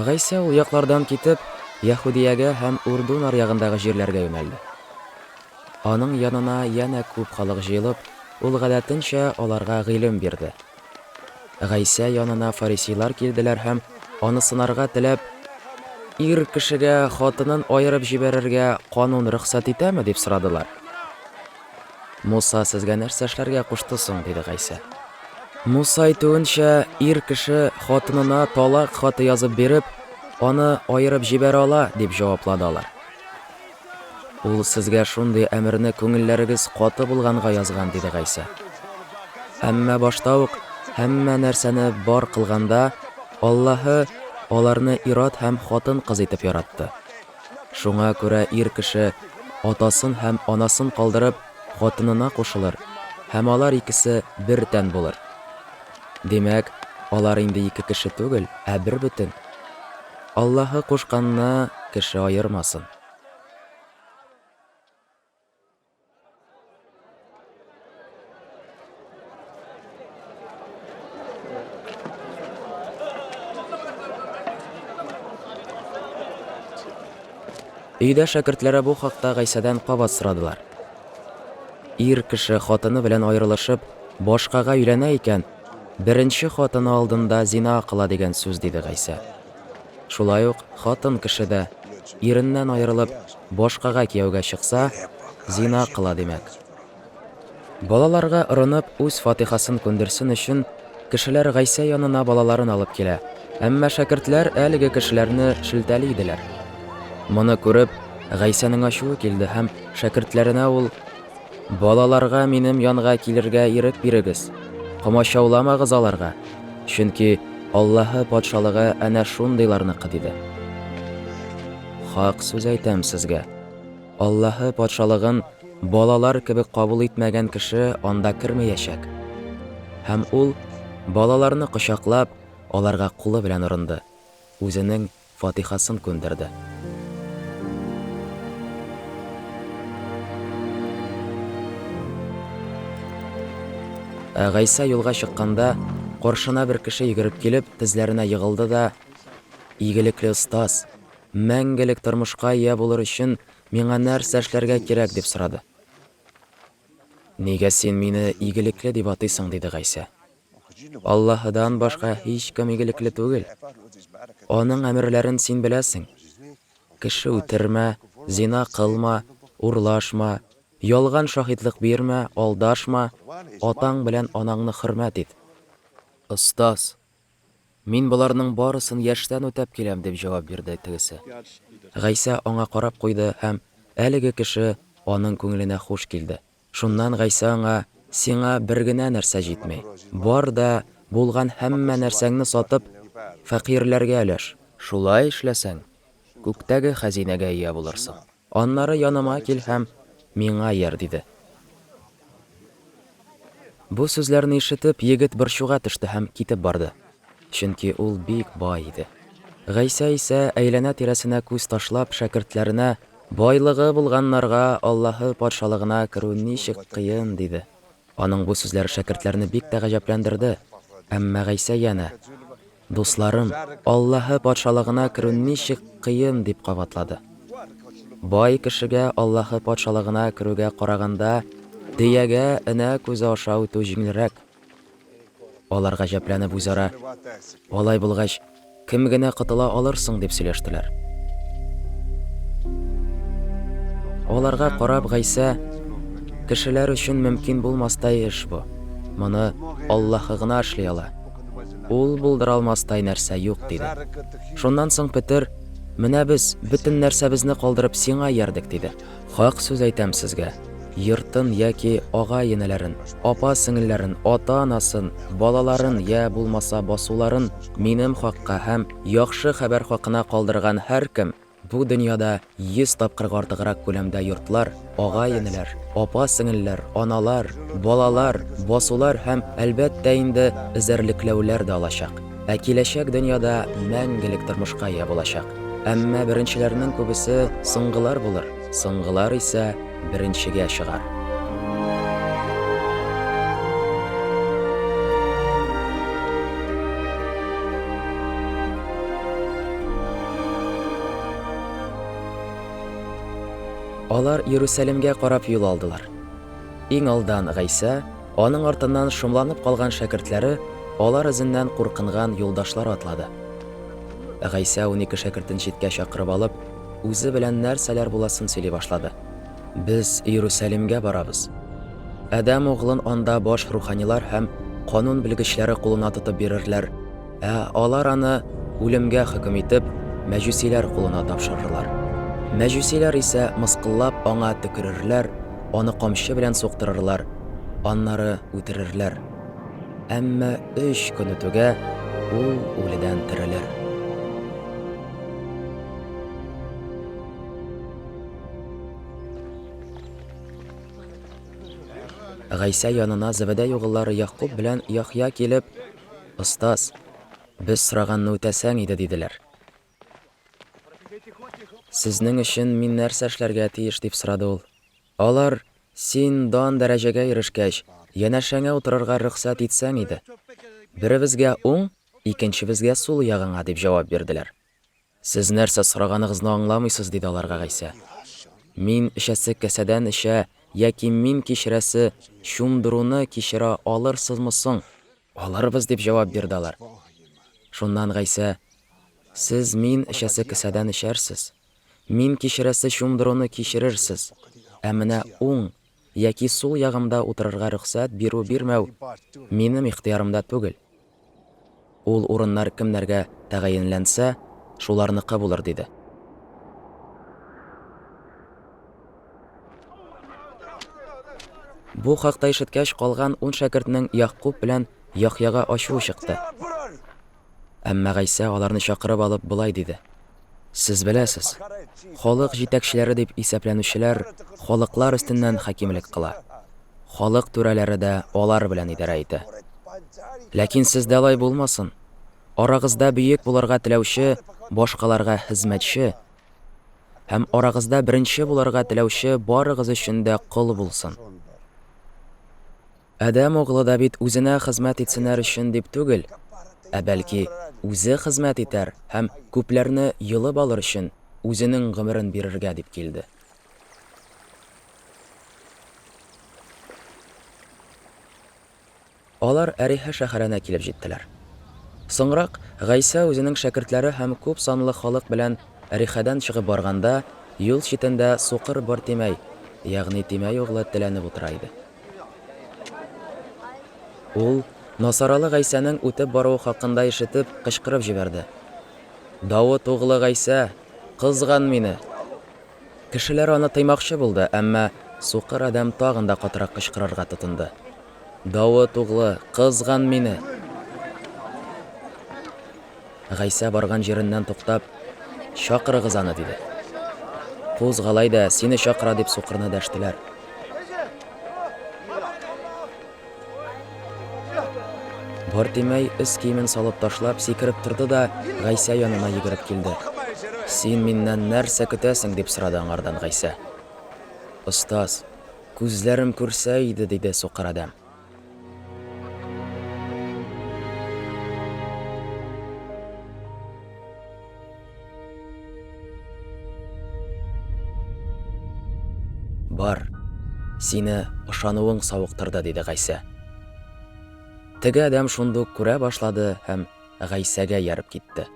Гайсә ул яклардан китеп, Яһүдиягә һәм Урдун аръягындагы җирләргә юнәлде. Аның янына янә күп халык җыелып, ул гадәтенчә аларга гыйлем бирде. Гайсә янына фарисейлар килделәр һәм, аны сынарга теләп, Ир кешегә хатынын аерып җибәрергә канун рөхсәт итәме? дип сорадылар. Муса сезгә нәрсә эшләргә кушты соң? диде Гайсә. Муса әйтүенчә, ир кеше хатынына талак хаты язып биреп, аны аерып җибәрә ала, дип җаваплады алар. Ул сезгә шундый әмерне күңелләрегез каты булганга язган, диде Гайсә. Әмма башта ук һәммә нәрсәне бар кылганда, Аллаһы аларны ир-ат һәм хатын-кыз итеп яратты. Шуңа күрә ир кеше, атасын һәм анасын калдырып, хатынына кушылыр, һәм алар икесе бер тән булыр. Димәк, алар инде ике кеше түгел, ә бербөтен. Аллаһы кушканны кеше аермасын. Өйдә шәкертләре бу хакта Гайсәдән кабат сорадылар. Ир кеше хатыны белән аерылышып, башкага өйләнә икән, беренче хатыны алдында зина кыла дигән сүз, диде Гайсә. Шулай ук хатын кеше дә, иреннән аерылып, башкага кияүгә чыкса, зина кыла, димәк. Балаларга орынып, үз фатихасын күндерсен өчен, кешеләр Гайсә янына балаларын алып килә, әмма шәкертләр әлеге кешеләрне шелтәли иделәр. Моны күреп, Гайсәнең ачуы килде һәм шәкертләренә ул, Балаларга минем янга килергә ирек бирегез, комачауламагыз аларга, чөнки Аллаһы Патшалыгы әнә шундыйларныкы, диде. Хак сүз әйтәм сезгә, Аллаһы Патшалыгын балалар кебек кабул итмәгән кеше анда кермәячәк. Һәм ул, балаларны кочаклап, аларга кулы белән орынды, үзенең фатихасын күндерде. Ә Гайсә юлга чыкканда, каршына бер кеше йөгереп килеп, тезләренә егылды да, Игелекле остаз, мәңгелек тормышка ия булыр өчен миңа нәрсә эшләргә кирәк? дип сорады. Нигә син мине игелекле дип атыйсың? диде Гайсә. Аллаһыдан башка һичкем игелекле түгел. Аның әмерләрен син беләсең, кеше үтермә, зина кылма, урлашма, ялган шаһитлык бирмә, алдашма, атаң белән анаңны хөрмәт ит. Остаз, мин боларның барысын яшьтән үтәп киләм, дип җавап бирде тегесе. Гайсә аңа карап куйды һәм әлеге кеше аның күңеленә хуш килде. Шуннан Гайсә аңа, Сиңа бер генә нәрсә җитми. Бар да, булган һәммә нәрсәңне сатып, фәкыйрьләргә өләш. Шулай эшләсәң, күктәге хәзинәгә ия булырсың. Аннары яныма кил һәм Миңа ияр, диде. Бу сүзләрне ишетеп, егет борчуга төште һәм китеп барды, чөнки ул бик бай иде. Гайсә исә, әйләнә-тирәсенә күз ташлап, шәкертләренә, Байлыгы булганнарга Аллаһы Патшалыгына керү ничек кыен, диде. Аның бу сүзләре шәкертләрне бик тә гаҗәпләндерде. Әмма Гайсә янә, Дусларым, Аллаһы Патшалыгына керү ничек кыен, дип кабатлады. Бай кешегә Аллаһы Патшалыгына керүгә караганда, дөягә энә күзе аша үтү җиңелрәк. Алар гаҗәпләнеп үзара, Алай булгач, кем генә котыла алыр соң, дип сөйләштеләр. Аларга карап Гайсә, Кешеләр өчен мөмкин булмастай эш бу. Моны Аллаһы гына эшли ала. Ул булдыра алмастай нәрсә юк, диде. Шуннан соң Петер, Менә без, бөтен нәрсәбезне калдырып, сиңа иярдек, диде. Хак сүз әйтәм сезгә, йортын яки агай-энеләрен, апа-сеңелләрен, ата-анасын, балаларын я булмаса басуларын минем хакка һәм яхшы хәбәр хакына калдырган һәркем бу дөньяда 100 тапкырга артыграк күләмдә йортлар, агай-энеләр, апа-сеңелләр, аналар, балалар, басулар һәм, әлбәттә инде, эзәрлекләүләр дә алачак. Ә киләчәк дөньяда мәңгелек тормышка ия булачак. Әмма беренчеләрнең күбесе соңгылар булыр, соңгылар исә беренчегә чыгар. Алар Иерусалимгә карап юл алдылар. Иң алдан Гайсә, аның артыннан шомланып калган шәкертләре, алар эзеннән куркынган юлдашлары атлады. Гайсә 12 шәкертен читкә чакырып алып, үзе белән нәрсәләр буласын сөйли башлады. Без Иерусалимгә барабыз. Адәм углын анда баш руханилар һәм канун белгечләре кулына тотып бирерләр, ә алар аны үлемгә хөкем итеп, мәҗүсиләр кулына тапшырырлар. Мәҗүсиләр исә мыскыллап аңа төкерерләр, аны камчы белән суктырырлар, аннары үтерерләр. Әмма өч көн үтүгә ул үледән терелер. Гайсә янына Зебедәй угыллары Ягъкуб белән Яхъя килеп, Остаз, без сораганны үтәсәң иде, диделәр. Сезнең өчен мин нәрсә эшләргә тиеш, дип сорады ул. Алар, Син дан дәрәҗәгә ирешкәч, янәшәңә утырырга рөхсәт итсәң иде. Беребезгә уң, икенчебезгә сул ягыңа, дип җавап бирделәр. Сез нәрсә сораганыгызны аңламыйсыз, диде аларга Гайсә. Мин эчәсе касәдән эчә яки мин кичерәсе чумдыруны кичерә алырсызмы соң? Алырбыз, дип җавап бирде алар. Шуннан Гайсә, Сез мин эчәсе касәдән эчәрсез, мин кичерәсе чумдыруны кичерерсез, ә менә уң яки сул ягымда утырырга рөхсәт бирү-бирмәү минем ихтыярымда түгел. Ул урыннар кемнәргә тәгаенләнсә, шуларныкы булыр, диде. Бу хакта ишеткәч, калган ун шәкертнең Ягъкуб белән Яхъяга ачуы чыкты. Әмма Гайсә аларны чакырып алып болай диде: Сез беләсез, халык җитәкчеләре дип исәпләнүчеләр халыклар өстеннән хакимлек кыла. Халык түрәләре дә алар белән идарә итә. Ләкин сездә алай булмасын. Арагызда бөек булырга теләүче башкаларга хезмәтче, һәм арагызда беренче булырга теләүче барыгыз өчен дә кол булсын. Адәм углы да бит үзенә хезмәт итсеннәр өчен дип түгел, ә бәлки үзе хезмәт итәр һәм күпләрне йолып алыр өчен үзенең гомерен бирергә дип килде. Алар Әриһә шәһәренә килеп җиттеләр. Соңрак Гайсә үзенең шәкертләре һәм күп санлы халык белән Әриһәдән чыгып барганда, юл читендә сукыр Бартимәй, ягъни Тимәй углы теләнеп утыра иде. Ул, Насаралы Гайсәнең үтеп баруы хакында ишетеп, кычкырып җибәрде, Давыт углы Гайсә, кызган мине! Кешеләр аны тыймакчы булды, әмма сукыр адәм тагын да катырак кычкырырга тотынды, Давыт углы, кызган мине! Гайсә барган җиреннән туктап, Чакырыгыз аны, диде. Кузгал әйдә, сине чакыра, дип сукырны дәштеләр. Бартимәй өс киемен салып ташлап, сикереп торды да Гайсә янына йөгереп килде. Син миннән нәрсә көтәсең? дип сорады аңардан Гайсә. Остаз, күзләрем күрсә иде, диде сукыр адәм. Бар, сине ышануың савыктырды, диде Гайсә. Теге адәм шундук күрә башлады һәм Гайсәгә ияреп китте.